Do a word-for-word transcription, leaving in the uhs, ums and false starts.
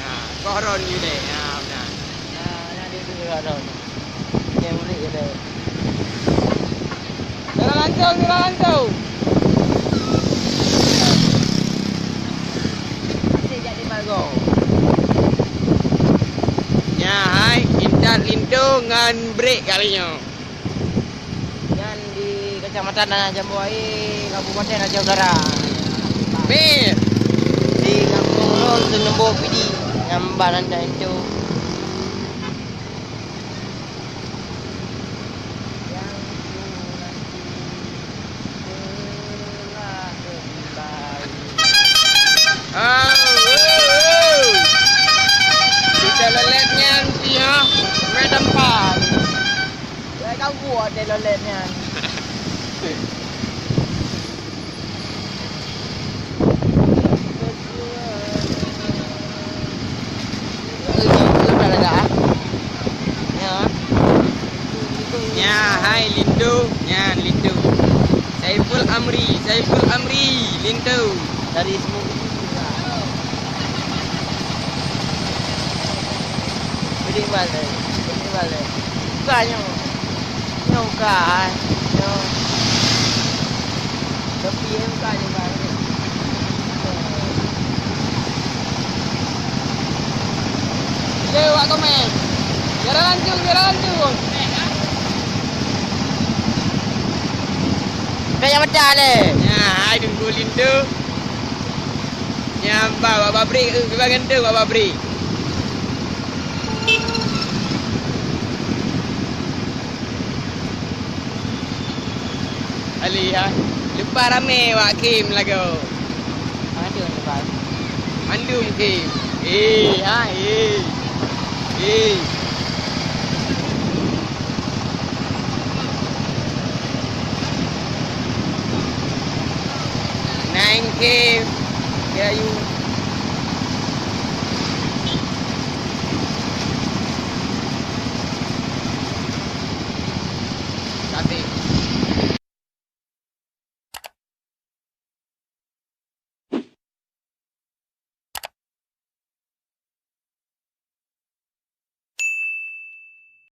Nah, koh ron you deh. Nah, nah. Nah, nah, dia duduk kat ron. Dia boleh je deh. Jalan langsung, jalan langsung. Asyik jak di Margo. Nyan hai, intat linto ngon brek kali nyoe. Nyan di Kecamatan Tanah Jambu Air, Kabupaten Aceh Utara. Mir. Di Kampung Ron Seuneumbo Pidi, nyan bak nan itu. Oh, oh, oh. Kita lelet nyan pih, ha? Mé tempat. Lai ka buet deh lolét nyan. Nyan hai linto, nyan linto. Saiful Amri, Saiful Amri, linto. Dari semua Bidek bal, bidek bal. Buka nyoe. Nyoe buka, eh. Nyoe. Tapi, eh, buka nyoe, buka nyoe. Ye, wak komen. Biar lanjut, biar lanjut. Kayak macam ni. Ya, hai tunggu lintu. Nyan ba, bak pabrik, eh, kiban ganteng bak pabrik. Alih, ha. Leupah ramé wak khem lagoe. Mandum leupah. Mandum khem. Eh, ha, eh. Eh. Nine khem. Kayu.